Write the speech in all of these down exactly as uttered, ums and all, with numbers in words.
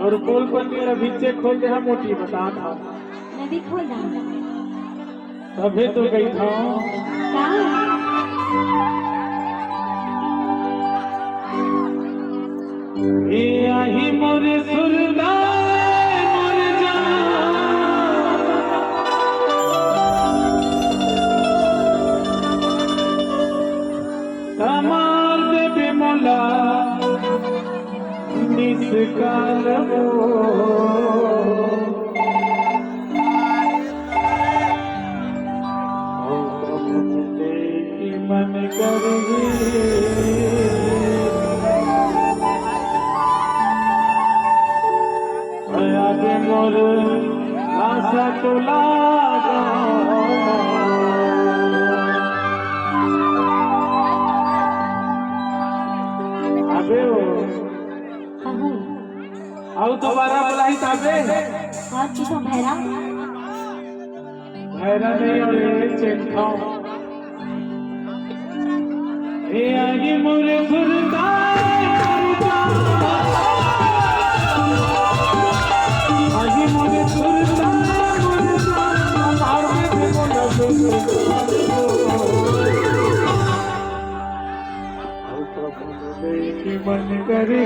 अउ पोल पन्नी अभी चेक खोल दे, हम मोटी बतात हँव। मैं भी खोल दूँ। तभे तो गई था। का? ए आही मोरे सुरदार मोर जान, त मार देबे मोला miss call वो। ओ प्रभु, देखे मन करही। दया दे मोर आशा तोला। अबे ओ। कहूँ। अउ दोबारा बोलाही ताबे। अउ किसो भैरा? भैरा नहीं, अउ ये चेंथाओ। ए आही मोरे सुरता, सुरता। आही मोरे सुरता, सुरता। मार दे मोला सुरता। देखे मन करही।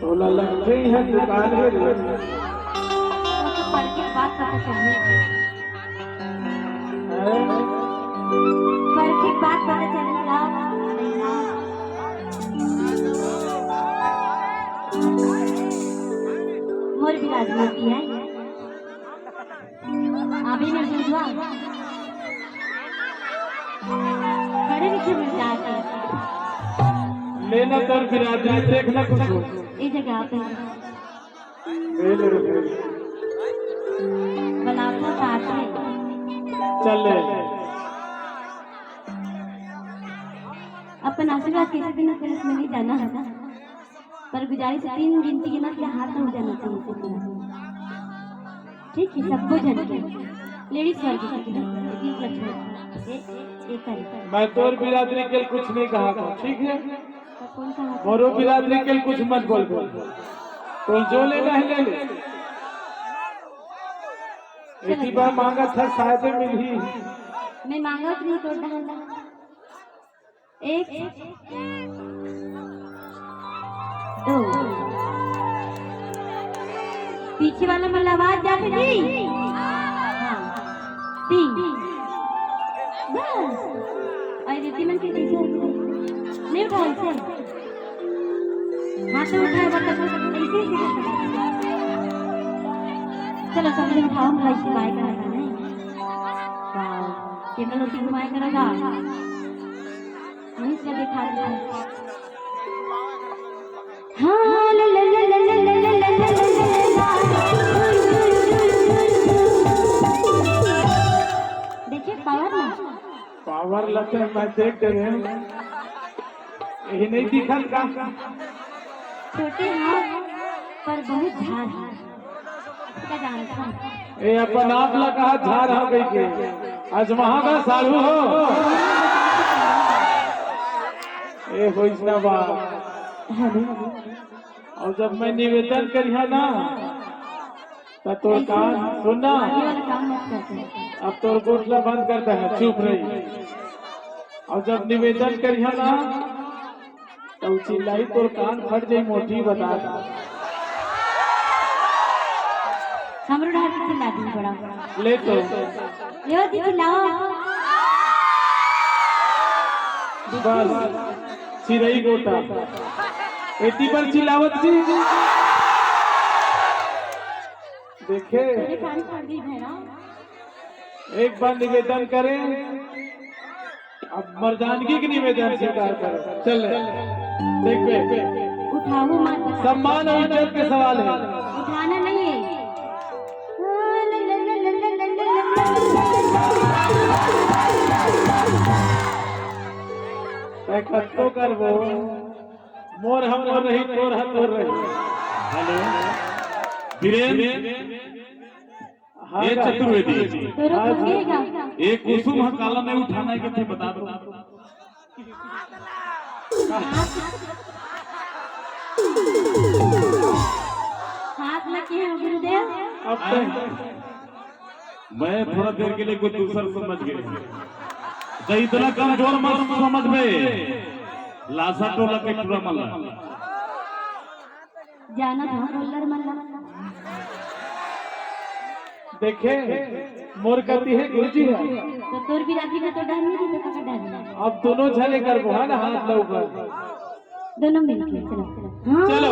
तोला लगथे इहाँ दुकान हे रे। परफेक्ट बात पता चलही। हैं? परफेक्ट बात पता चलही ना। मोर भी राजनीति है। अभी मैं बुझवा। खड़े रहिके मैं जाके। लेना तोर बिरादरी, देखना कुछ हो। ए जगह पे। ले ले रुपये। बनाता साथ में। चल ले। अपन आशीर्वाद किसी दिन पुलिस में नहीं जाना है। पर गुजारिश है, तीन गिनती के ना, तेरा हाथ ना उठा, ना तीन से तीन। ठीक है, सबको झटके। लेडीज वर्ग के लिए, एक लक्ष्मी, ए-, एक तारीख। मैं तोर बिरादरी के कुछ नहीं कहा था, ठीक है? तो कौन सा हाथ? मोरो बिरादरी के कुछ मत बोल, बोल। तो जो लेना है, ले ले। चलो। इसी बार मांगा था, शायद मिली। मैं मांगा कि नहीं, तोड़ डालना। एक, दो। पीछे वाला मन ला आवाज जाथे जी? हाँ। बस। अउ दीदी मन के कैसे? नहीं उठाओ इसे। हाथ में उठाए बता, ऐसे ही सीधे। चलो, सब लोग उठाओ, हम लोग बाय करना है। वाह, कैमरा लोग घुमाए करेगा। वहीं से दिखा देते हैं। हाँ, ला, ला, ला। देखिए, पावर ना। पावर लते मैं देख दे रहे हैं। यही नहीं दिखत का? छोटे हाथ पर बहुत झार है। इसका जानता हूँ। ए, अपन आप ला कहा झार हो गई के? आज वहां का साढ़ू हो। ए, होइस ना बा। अउ जब मैं निवेदन करिहा ना, त तोर कान, सुन ना। आगे वाला काम मत करते। अब तोर गोठ ला बंद कर दे, चुप रही। अउ जब निवेदन करिहा ना, त चिल्लाई, तोर कान फट जाई, मोटी बता। हमरो डहर के चिल्ला दी बड़ा। ले तो। यो दी चिल्लाओ। बस, चिरई गोटा। एती पर चिल्लावत थी। देखे, तेरे कान फट गई भैरा। एक बार निवेदन करें, अब मर्दानगी के निवेदन स्वीकार करें। चल ले, देख बे, उठाओ मत। सम्मान अउ इज्जत के सवाल है। उठाना नहीं है। तैं कत्तो करबो, मोर ह मोर रही, तोर ह तोर रही। हेलो, वीरेंद्र। हाँ, ए हाँ। चतुर्वेदी, तो रुक हाँ जी। रुकेगा। ए कुसुम ह काला नहीं उठाना है, किथे बता दो। हाथ लगे हैं गुरुदेव। अब तो मैं थोड़ा देर के लिए कोई दूसर समझ गए। तो इतना कमजोर मत समझ बे। लासा टोला के टूरा मन ला। जाना था गोल्लर मन ला। देखे, मोर कति हे गुरुजी हे। तो तोर बिरादरी में तो डर नहीं थी, तो काकर डर नहीं। अब दोनों झने करबो, है ना, हाथ ला ऊपर। दोनों मिलके, चलो। हाँ। चलो।